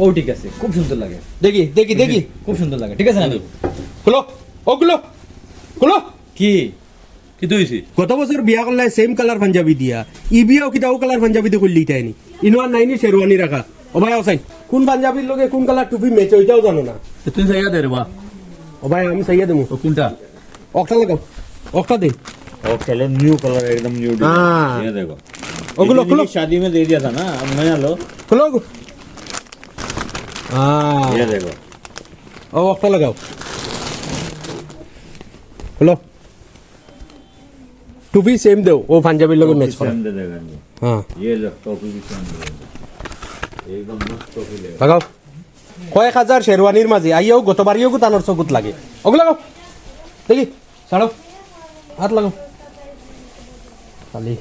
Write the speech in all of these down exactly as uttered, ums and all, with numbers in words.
ও ঠিক আছে, খুব সুন্দর লাগে। দেখি, দেখি, দেখি। খুব সুন্দর লাগে, ঠিক আছে না? খুলো, ও খুলো, খুলো। কি? কিতা অইছে? গত বছর বিয়া করলায় সেম কালার পাঞ্জাবি দিয়া, ই বিয়াও কিতা অউ কালার পাঞ্জাবি দি করলি তাইনি? ইনো আর নাইনি শেরওয়ানি রাখা। ও ভাই হোসেন, কোন পাঞ্জাবির লগে কোন কালার টুপি ম্যাচ অয়, ইটাও জানো না? এ, তুই চাইয়া দে রে বা। ও ভাই, আমি চাইয়া দেবো। ও কোনটা? অকটা লাগাও, অকটা দে। और चलो, न्यू कलर, एकदम न्यू डिजाइन। हाँ। ये देखो। ओगुलो, ये ओगुलो। शादी में दे दिया था ना, अब नया लो। खोलो। हाँ। ये देखो। ओ, अक्टा लगाओ। खोलो। टोपी सेम दो, ओ पंजाबी लोग मैच कर। सेम दे देगा इनको। हाँ। ये लो, टोपी भी सेम दे देगा। एकदम मस्त टोपी ले। लगाओ। কয়েক হাজার শেরওয়ানির মাঝে আইয়াও গতবারিও গুতানোর চকুত লাগে। ওগুলো লাগাও। দেখি, ছাড়ো। হাত লাগাও। খালি।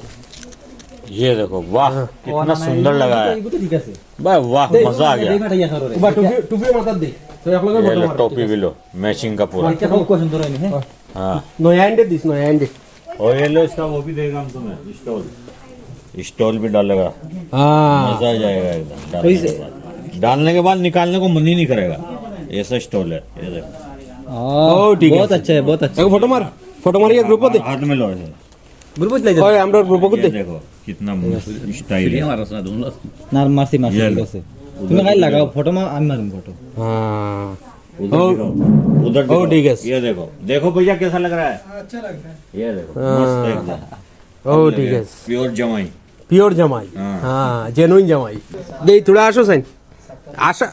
ये देखो, वाह, हाँ। कितना सुंदर लगा है। এগুলো তো ঠিক আছে। वाह, वाह, दे, मजा आ गया। दे, दे, दे, दे, दे। उबा, टोपी, टोपी माथा दे। तो आप लोग ये लो, टोपी भी लो, मैचिंग का पूरा। এটা খুব পছন্দ হয়নি, হ্যাঁ। हाँ। নয়া আনতে দিস, নয়া আনতে। और ये लो, इसका वो भी देगा हम तुम्हें, स्टॉल। स्टॉल भी डालेगा। हाँ। मजा आ जाएगा एकदम। डालने के बाद, डालने के बाद निकालने को मन ही नहीं करेगा। ऐसा स्टॉल है, ये देखो। हाँ, ओ, ठीक है। बहुत अच्छा है, बहुत अच्छा। एक फोटो मार, फोटो मार, ये ग्रुप पे दे। हाथ में लो ऐसे। গ্রুপ বুঝলাই। ওই, আমরা গ্রুপ ये করতে। देखो, कितना मस्त स्टाइल है। না, মারছি, মারছি, ये ঠিক लो। আছে। उधर তুমি খালি লাগাও, फोटो मार, আমি মারুম फोटो। हाँ। उधर ओ, दिखाओ, उधर ओ, दिखाओ। ठीक है। ये देखो, देखो भैया कैसा लग रहा है? अच्छा लग रहा है। ये देखो, हाँ। मस्त है एकदम। ओ, ठीक है। प्योर जमाई। प्योर जमाई। हाँ। हाँ, जेन्युइन जमाई। দেই, তোরা আসো সাইন। আশা।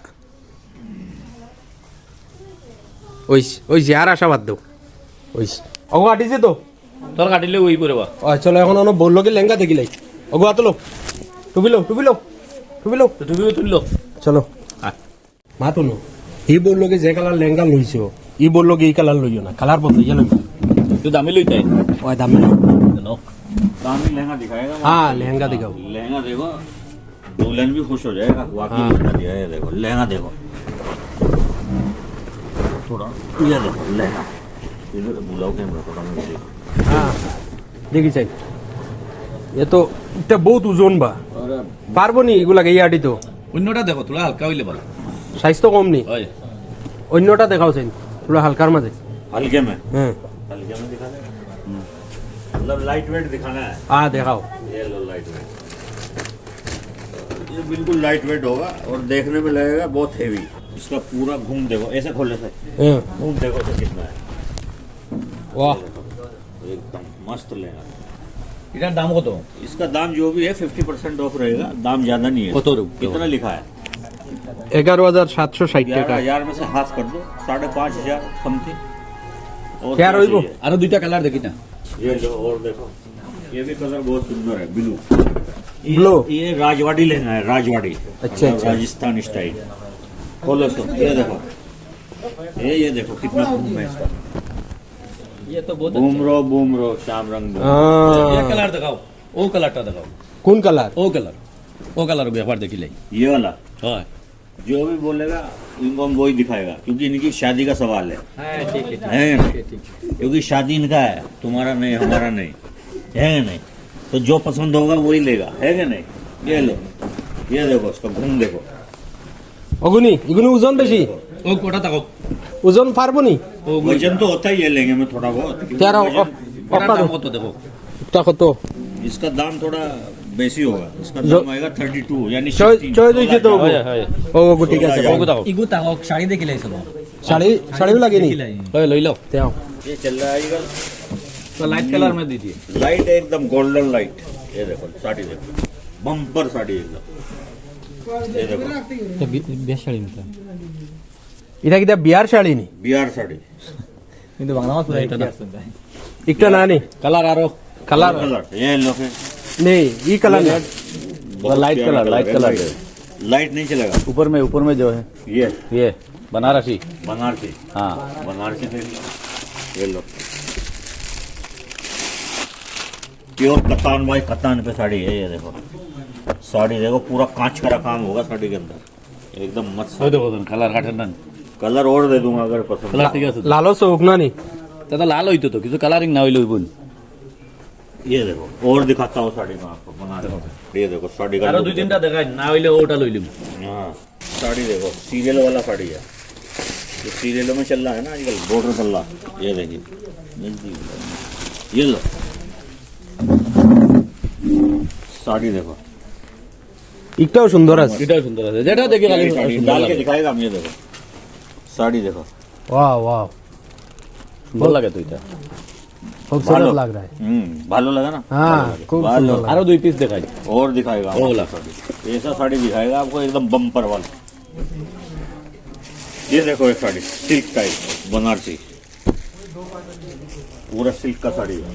ওই, ওই যে আর আশা বাদ দেও। ওই। ওগো আটিছে তো? তোর কাটিলে ওই করে বা। ও, চলো, এখন অনো বউর লগে লেহেঙ্গা দেখিলাই। ওগো আতলো। টুপি লো, টুপি লো। টুপি লো। তো টুপিও তুললো। চলো। আয়। মাত হুনো, ই বউর লগে যে কালার লেহেঙ্গা লইছো, ই বউর লগে ই কালার লইও না, কালার বদলাইয়া লইও। তো দামি লইতাই। ওই দামি লই। দামি লেহেঙ্গা দেখায়। হ্যাঁ, লেহেঙ্গা দেখাও। লেহেঙ্গা দেখো, দুলহন ভি খুশ হো যায়েগা। ওয়াকি লেহেঙ্গা দেখো, লেহেঙ্গা দেখো। থোড়া, ইয়ে দেখো, লেহেঙ্গা। ইয়ে বুলাও ক্যামেরা, থোড়া। হ্যাঁ, দেখি চাই। এ তো, এটা বহুত ওজন বা। পারবো নি এগুলাকে, এই আটি তো? অন্যটা দেখো, থোড়া হালকা হইলে ভালো। সাইজ তো কম নি? হয়। অন্যটা দেখাও চাই, থোড়া হালকার মাঝে। हल्के में? হ্যাঁ। हल्के में दिखा दे। हम्म। मतलब लाइट वेट दिखाना है। हाँ, दिखाओ। ये लो लाइट वेट। ये बिल्कुल लाइट वेट होगा और देखने में लगेगा बहुत हैवी। इसका पूरा घूम देखो, ऐसे खोले से। हाँ। घूम देखो तो कितना है। वाह। एकदम मस्त लेना। এটার দাম কত? इसका दाम जो भी है, फिफ्टी परसेंट ऑफ रहेगा, दाम ज्यादा नहीं है। কত রুপ-, कितना लिखा है? এগারো হাজার সাতশো ষাট টাকা। ग्यारह हजार में से हाफ कर दो, साढ़े पाँच हजार समथिंग। और क्या क्या রইব? चाहिए? আরো দুইটা কালার দেখি না। ये लो और देखो, ये भी कलर बहुत सुंदर है, ब्लू। ये, ब्लू। ये राजवाड़ी लेना है, राजवाड़ी। अच्छा, मतलब अच्छा। राजस्थान स्टाइल। खोलो सो, ये देखो, ये, ये देखो कितना घूम है इसका। ये तो बहुत घूम अच्छा। रो, घूम रो, श्याम रंग घूम। हाँ। ये कलर दिखाओ, वो कलर टा दिखाओ। কোন কালার? वो कलर, वो कलर भी एक बार देखी ले। ये वाला? हाँ। जो भी बोलेगा, इनको हम वही दिखाएगा, क्योंकि इनकी शादी का सवाल है। हाँ, ठीक है, ठीक है। है ना? ठीक है, ठीक है। क्योंकि शादी इनका है, तुम्हारा नहीं, हमारा नहीं, है नहीं? तो जो पसंद होगा, वही लेगा, है कि नहीं? ये लो, ये देखो, इसका घूम देखो। ওগুনি, এগুনি ওজন বেশি। ও কোটা তাকো। ওজন পারবো নি? ও, ওজন তো হতা হি হ্যায় লেহেঙ্গে মে থোড়া বহুত, কিন্তু তেরো, ওজন ও, এটার দাম কত দেখো? এটা কত? इसका दाम थोड़ा बेसी होगा। इसका जो दाम आएगा थर्टी टू, यानी ছয়, ছয় দুই ছয় তো। হয়, হয়। ও, ও, ঠিক আছে। ও, কোথাও? ইগু তাহক শাড়ি দেখিলাই চলো। শাড়ি, শাড়িও লাগেনি? দেখিলাই। হয়, লই লও। তেও। ये चल रहा है आजकल। तो लाइट कलर में दीजिए। लाइट है एकदम गोल्डन लाइट। ये देखो, साड़ी देखो। बम्पर साड़ी एकदम। ये देखो। এটা বি-, বিয়ার শাড়ি নিতে। এটা কিতা বিয়ার শাড়ি নি? বিয়ার শাড়ি। কিন্তু বাংলা মাছ এটা না। একটা না নি? কালার আরো। কালার? कलर, ये लो फिर। নেই, ই কালার না। बहुत लाइट प्यारा कलर, लाइट कलर। लाइट नहीं चलेगा। ऊपर में, ऊपर में जो है। ये। ये, बनारसी। बनारसी। हाँ। बनारसी देख लो। ये लो। प्योर कतान बाय कतान पे साड़ी है, ये देखो। साड़ी देखो, पूरा कांच का काम होगा साड़ी के अंदर। एकदम मस्त। ওই দেখো, কালার কাটের না। कलर और दे दूंगा अगर पसंद। কালার ঠিক আছে তো? লালও চোখ না নি? তা তো লাল হইতো তো, কিছু কালারিং না হইলে হইব না। ये देखो, और दिखाता हूँ साड़ी में आपको, बना रहे हो। ये देखो, साड़ी का আরো look দুই তিনটা देखो। দেখাই, না হইলে ওটা লইলিম। हाँ। साड़ी देखो, सीरियल वाला साड़ी है, जो सीरियलों में चल रहा है ना आजकल, बॉर्डर पल्ला। ये देखिए, नजदीक, ये लो, साड़ी देखो। একটাও সুন্দর আছে। এটাও সুন্দর আছে, যেটা দেখি খালি साड़ी সুন্দর डाल के লাগে। दिखाएगा हम। ये देखो, साड़ी देखो। Wow, wow. সুন্দর লাগে তো এটা। खूबसूरत लग रहा है। हम्म, ভালো লাগে না? हाँ, खूब ভালো। सुंदर लग रहा আরো है। দুই পিস দেখাই। और दिखाएगा। ওগুলা। ऐसा साड़ी दिखाएगा आपको, एकदम बम्पर वाला। ये देखो एक साड़ी, सिल्क का, एक बनारसी, पूरा सिल्क का साड़ी है।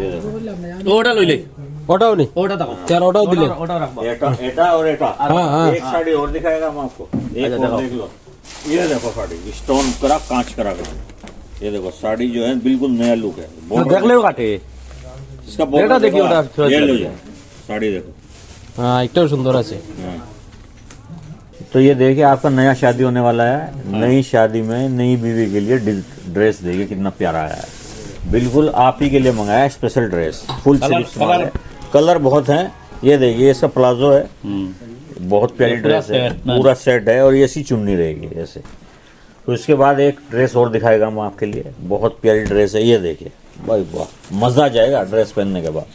ये देखो। তো ওটা লইলে। ওটাও নেই। ওটা দেখো। স্যার, ওটাও দিলে। ওটা রাখবা। एटा, एटा और एटा। हाँ, हाँ। एक साड़ी और दिखाएगा हम आपको। एक अच्छा, और दिखाओ। देख लो। ये देखो साड़ी, स्टोन करा, कांच करा का। ये देखो, साड़ी जो है बिल्कुल नया लुक है। बहुत দেখলেও কাটে। इसका border बेटा, देखिए, देखो, उधर थोड़ा ये सा लो देखिए। ये साड़ी देखो। হ্যাঁ, একটাও সুন্দর আছে। हाँ। तो ये देखिए, आपका नया शादी होने वाला है। नई शादी में नई बीवी के लिए डि- ड्रेस, देखिए कितना प्यारा आया है। बिल्कुल आप ही के लिए मंगाया है special dress, full colour- sleeves वाला कलर- है। कलर बहुत है। ये देखिए, इसका प्लाजो है, बहुत प्यारी ये पूरा ड्रेस है, सेट ना। पूरा सेट है। और ये इसकी चुन्नी रहेगी ऐसे। तो इसके बाद एक ड्रेस और दिखाएगा हम आपके लिए, बहुत प्यारी ड्रेस है। ये देखिए भाई, वाह, मजा आ जाएगा ड्रेस पहनने के बाद।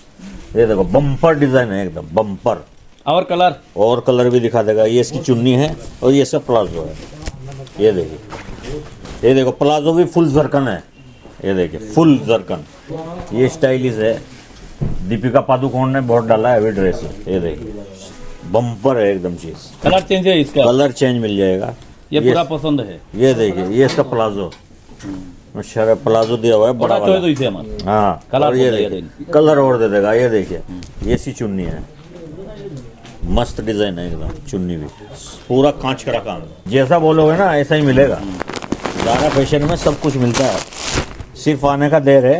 ये देखो, बम्पर डिजाइन है एकदम बम्पर। और कलर? और कलर भी दिखा देगा। ये इसकी चुन्नी है और ये इसका प्लाजो है। ये देखिए, ये देखो, प्लाजो भी फुल जरकन है। ये देखिए, फुल जरकन। ये स्टाइलिश है, दीपिका पादुकोण ने बहुत डाला है, हैवी ड्रेस है। ये देखिए, बम्पर है एकदम चीज। कलर चेंज है इसका। कलर चेंज मिल जाएगा। ये पूरा पसंद है। ये देखिए, ये इसका प्लाजो, अच्छा प्लाजो दिया हुआ है बड़ा ওটা তো वाला। দিছে আমার। हाँ, कलर और ये बोल दिया देखिए, कलर और दे देगा। ये देखिए, ये सी चुन्नी है, मस्त डिजाइन है एकदम चुन्नी भी, पूरा कांच का काम है। जैसा बोलोगे ना, ऐसा ही मिलेगा। जारा फैशन में सब कुछ मिलता है, सिर्फ आने का देर है।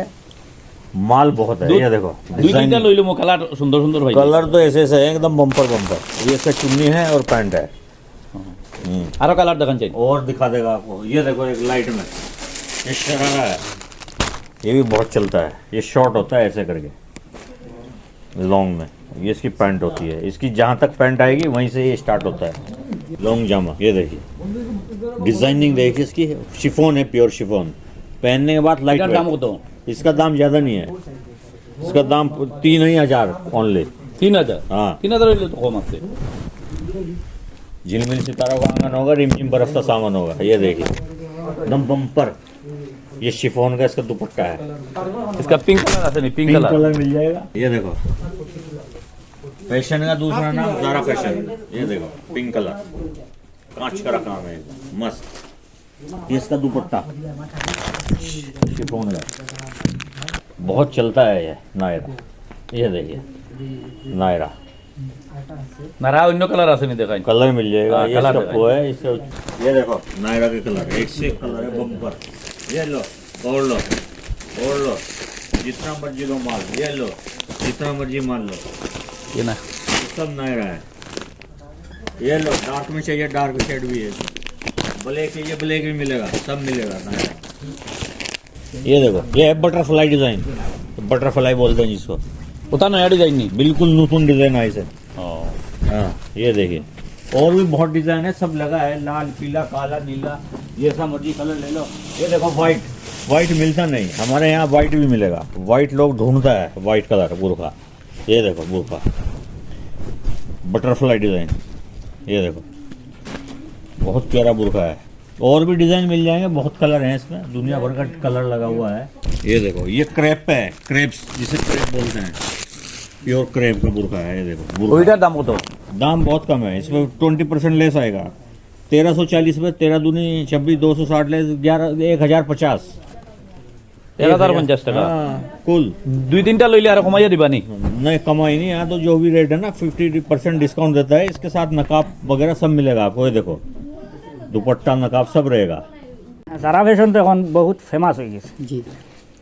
माल बहुत है। ये देखो, দুই তিনটা লইলে মো কালার সুন্দর সুন্দর ভাই। कलर तो ऐसे ऐसे है, एकदम बम्पर बम्पर। ये इसका चुन्नी है और पैंट है। हम्म। আরো কালার দেখান চাই। और दिखा देगा आपको। ये देखो, एक लाइट में, ये शरारा है, ये भी बहुत चलता है। ये शॉर्ट होता है ऐसे करके, लॉन्ग में। ये इसकी पैंट होती है, इसकी जहाँ तक पैंट आएगी वहीं से ये स्टार्ट होता है। लॉन्ग जामा, ये देखिए, डिजाइनिंग देखिए इसकी, शिफॉन है, प्योर शिफॉन। पहनने के बाद लाइट এটার দাম কত? इसका दाम ज़्यादा नहीं है, इसका दाम तीन ही हज़ार ओनली। তিন হাজার। हाँ। তিন হাজার হইলে তো কম আছে। झिलमिल सितारों का आंगन होगा, रिमझिम बरसता सावन होगा। ये देखिए, एकदम बम्पर। ये शिफॉन का इसका दुपट्टा है। इसका पिंक कलर আছে নি? Pink pink colour. कलर मिल जाएगा। ये देखो, फैशन का दूसरा नाम जारा फैशन। ये देखो, पिंक कलर, कांच का काम है, मस्त। ये इसका दुपट्टा शिफॉन का, बहुत चलता है ये नायरा। ये देखिए, नायरा। না, রা অন্য কালার আছে নি দেখাই। कलर मिल जाएगा। हाँ, ये कलर इसका है। प्रो है, इसका, ये देखो, नायरा के कलर, एक से एक कलर है, बम्पर। ये लो, और लो, और लो, जितना मर्जी लो माल, ये लो, जितना मर्जी माल लो, ये ना। ये सब नायरा है। ये लो, डार्क में चाहिए, डार्क शेड भी है, ब्लैक चाहिए, ब्लैक भी मिलेगा, सब मिलेगा नायरा। ये देखो, ये है बटरफ्लाई डिजाइन, बटरफ्लाई बोलते हैं जिसको। ওটা নয়া ডিজাইন নি? बिल्कुल नतून डिजाइन आई से। ও। हाँ, ये देखिए, और भी बहुत डिजाइन है, सब लगा है, लाल, पीला, काला, नीला, जैसा मर्जी कलर ले लो। ये देखो, व्हाइट, व्हाइट मिलता नहीं, हमारे यहाँ व्हाइट भी मिलेगा। व्हाइट लोग ढूंढता है, व्हाइट कलर बुरखा। ये देखो बुरखा, बटरफ्लाई डिजाइन, ये देखो, बहुत प्यारा बुरखा है। और भी डिजाइन मिल जाएंगे, बहुत कलर हैं इसमें, दुनिया भर का कलर लगा हुआ है। ये देखो, ये क्रेप है, क्रेप्स जिसे क्रेप बोलते हैं, प्योर क्रेप का बुरखा है। ये देखो बुरखा। ওইটার দাম কত? दाम बहुत कम है, इसमें ट्वेंटी परसेंट लेस आएगा। तेरह सौ चालीस में तेरह दूनी छब्बीस, दो सौ साठ लेस, ग्यारह, एक हजार पचास। তেরো হাজার পঞ্চাশ টাকা। हाँ, कुल। দুই তিনটা লইলে আর কমাইয়া দিবা নি? नहीं, कमाई नहीं। यहाँ तो जो भी रेट है ना, फिफ्टी परसेंट डिस्काउंट रहता है। इसके साथ नकाब वगैरह सब मिलेगा आपको। ये देखो, दुपट्टा, नकाब सब रहेगा। জারা ফ্যাশন তো এখন বহুত ফেমাস হয়ে গেছে। জি।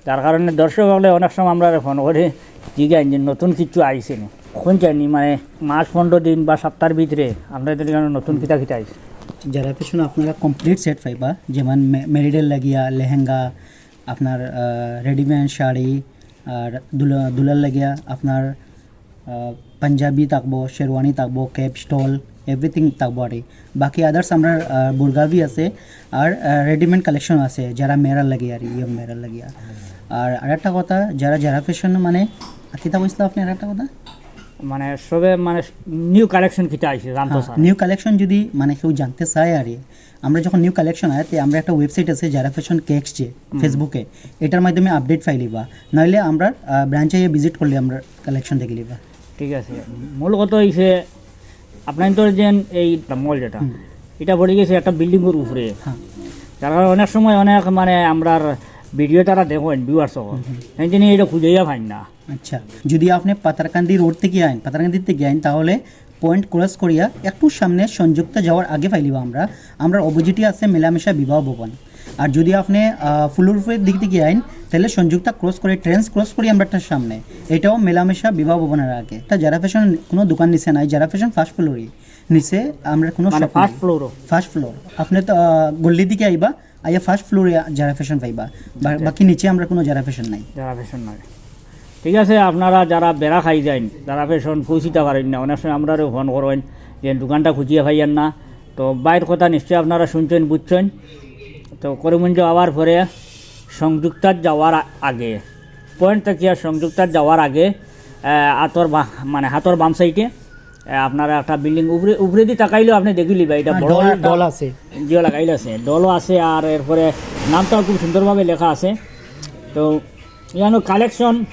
যার কারণে দর্শক হকলে অনেক সময় আমরা ফোন করি, জিগাইন যে নতুন কিছু আইছে নি, কোন চাইনি, মানে মাস পনেরো দিন বা সপ্তাহের ভিতরে আপনাদের এখানে নতুন কিতা কিতা আইছে? জারা ফ্যাশন আপনারা কমপ্লিট সেট পাইবা, যেমন মেরিডের লাগিয়া লেহেঙ্গা, আপনার রেডিমেড শাড়ি, আর দুলা দুলার লাগিয়া আপনার পাঞ্জাবি থাকবো, শেরওয়ানি থাকবো, ক্যাপ, স্টল, এভরিথিং থাকবো আর কি। বাকি আদার্স আমরা বুরগা ভি আছে, আর রেডিমেড কালেকশন আছে যারা মেয়েরার লাগিয়া আর ইয়ং মেয়েরার লাগিয়া। আর আরেকটা কথা, যারা যারা ফ্যাশন মানে, আর কিতা কইছিলা আপনি আরেকটা কথা? মানে সবে মানে নিউ কালেকশন কিতা আইছে জানতো স্যার। নিউ কালেকশন যদি মানে কেউ জানতে চায় আর কি, আমরা যখন নিউ কালেকশন আয়, তে আমরা একটা ওয়েবসাইট আছে যারা ফ্যাশন কে এক্সজে, ফেসবুকে, এটার মাধ্যমে আপডেট পাইলিবা। নাইলে আমরা ব্রাঞ্চে ভিজিট করলে আমরা কালেকশন দেখে লিবা। ঠিক আছে, মূল কথা হইছে আপনার তো যে এই মল যেটা, এটা পড়ে গেছে একটা বিল্ডিংয়ের উপরে। হ্যাঁ। যার কারণে অনেক সময় অনেক মানে আমরার ভিডিও তারা দেখেন ভিউয়ার্স সকল, এই জন্য এটা খুঁজেইয়া পাইন না। আচ্ছা, যদি আপনি পাথারকান্দি রোড থেকে আইন, পাথারকান্দি থেকে আইন, তাহলে পয়েন্ট ক্রস করিয়া একটু সামনে সংযুক্তা যাওয়ার আগে পাইলিবা আমরা। আমরা অপোজিটে আছে মেলামেশা বিবাহ ভবন। আর যদি আপনি ফুলরফের দিক থেকে আইন, তাহলে সংযুক্তা ক্রস করে, ট্রেন্স ক্রস করি আমরা একটা সামনে, এটাও মেলামেশা বিবাহ ভবনের আগে। তা যারা ফ্যাশন কোনো দোকান নিচে নাই, যারা ফ্যাশন ফার্স্ট ফ্লোরই নিচে, আমরা কোনো মানে ফার্স্ট ফ্লোরও। First floor. আপনি তো আহ, গল্লির দিকে আইবা, আইয়া ফার্স্ট ফ্লোরে যারা ফ্যাশন পাইবা, বা- বাকি নিচে আমরা কোনো যারা ফ্যাশন নাই। যারা ফ্যাশন নাই। ঠিক আছে, আপনারা যারা বেড়া খাই যাইন, যারা ফ্যাশন পৌঁছিতে পারেন না, অনেক সময় আমরারে ফোন করেন যে দোকানটা খুঁজিয়া পাইয়েন না। তো বাইর কথা নিশ্চয় আপনারা শুনছেন, বুঝছেন। তো করিমগঞ্জ আওয়ার পরে সংযুক্তাত যাওয়ার আ- আগে, পয়েন্ট থেকে আর সংযুক্তাত যাওয়ার আগে আহ, হাতর বা- মানে হাতর বাম সাইডে আহ, আপনারা একটা বিল্ডিং উপরে উপরেদি তাকাইলেও আপনি দেখিলিবা, এটা বড় ডল একটা ডল আছে। জিও লাগাইল আছে, ডলও আছে, আর এরপরে নামটাও খুব সুন্দরভাবে লেখা আছে। তো এখানে কালেকশন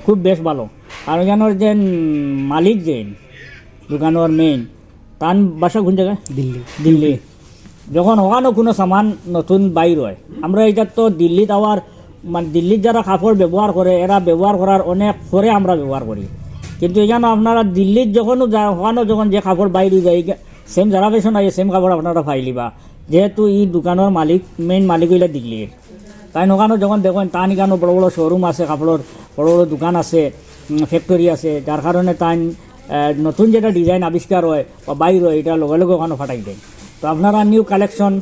খুব বেশ ভালো। আর এখানোর যে উম, মালিক যে দোকানোর মেইন, তান বাসা কোন জায়গায়? দিল্লি। দিল্লি। যখন ওখানো কোনো সামান নতুন বাইর হয়, আমরা এটা তো দিল্লিত আওয়ার মানে দিল্লির যারা কাপড় ব্যবহার করে, এরা ব্যবহার করার অনেক পরে আমরা ব্যবহার করি। কিন্তু এখানে আপনারা দিল্লির যখন যা- ওখানো যখন যে কাপড় বাইর হয়ে যায়, সেম যারা ফ্যাশন আছে, সেম কাপড় আপনারা পাইলিবা। যেহেতু এই দোকানের মালিক, মেইন মালিক হইলে দিল্লির, তাই ওখানো যখন দেখেন, তান এখানো বড় বড় শোরুম আছে কাপড়ের, বড় বড় দোকান আছে, ফ্যাক্টরি আছে, যার কারণে তাই আহ, নতুন যেটা ডিজাইন আবিষ্কার হয় বা বাইর হয়, এটা লগে লগে ওখানে ফাটাই দেয়। তো আপনারা নিউ কালেকশন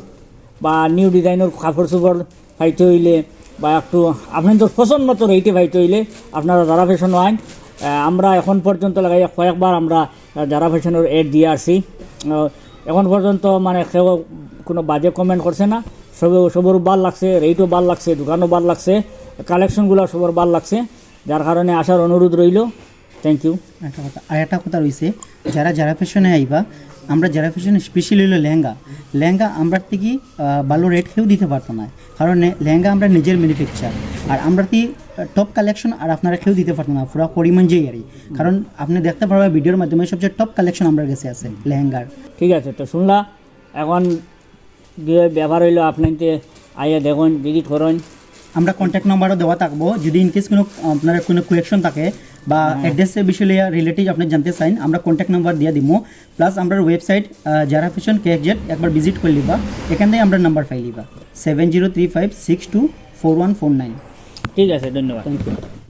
বা নিউ ডিজাইনের কাপড় চোপড় পাইতে হইলে বা একটু আপনাদের পছন্দ মতো রেটে পাইতে হইলে আপনারা যারা ফ্যাশন আইন। আহ, আমরা এখন পর্যন্ত লাগাই কয়েকবার আমরা আহ, যারা ফ্যাশনের অ্যাড দিয়ে আসি। আহ, এখন পর্যন্ত মানে কেউ কোনো বাজে কমেন্ট করছে না, সবে সবর ভালো লাগছে, রেটও ভালো লাগছে, দোকানও ভালো লাগছে, কালেকশনগুলো সবর ভালো লাগছে, যার কারণে আসার অনুরোধ রইল। Thank you. একটা কথা, আর একটা কথা রয়েছে, যারা যারা ফ্যাশনে আইবা, আমরা যারা ফ্যাশন স্পেশালি হইলো লেহেঙ্গা। লেহেঙ্গা আমরা থেকে আহ, ভালো রেট কেউ দিতে পারতো না, কারণ এ- লেহেঙ্গা আমরা নিজের ম্যানুফ্যাকচার, আর আমরা কি টপ কালেকশন আর আপনারা কেউ দিতে পারতো না, পুরা করিমগঞ্জেই আর কি। কারণ আপনি দেখতে পারবেন ভিডিওর মাধ্যমে সবচেয়ে টপ কালেকশন আমার কাছে আছে লেহেঙ্গার। ঠিক আছে, তো শুনলা, এখন যে ব্যাপার হইলো আপনাইতে আইয়া দেখুন, ভিজিট করুন। আমরা কন্ট্যাক্ট নাম্বারও দেওয়া থাকবো, যদি ইনকেস কোনো আপনার কোনো কোয়েকশন থাকে বা অ্যাড্রেসের বিষয়ে রিলেটিভ আপনি জানতে চান, আমরা কন্ট্যাক্ট নাম্বার দিয়ে দিব। প্লাস আমরা ওয়েবসাইট যারা ফ্যাশন কে এক্স জেড একবার ভিজিট করে লিবা, এখান থেকে আমরা নাম্বার পাই লিবা, seven zero three five six two four one four nine. ঠিক আছে, ধন্যবাদ। Thank you.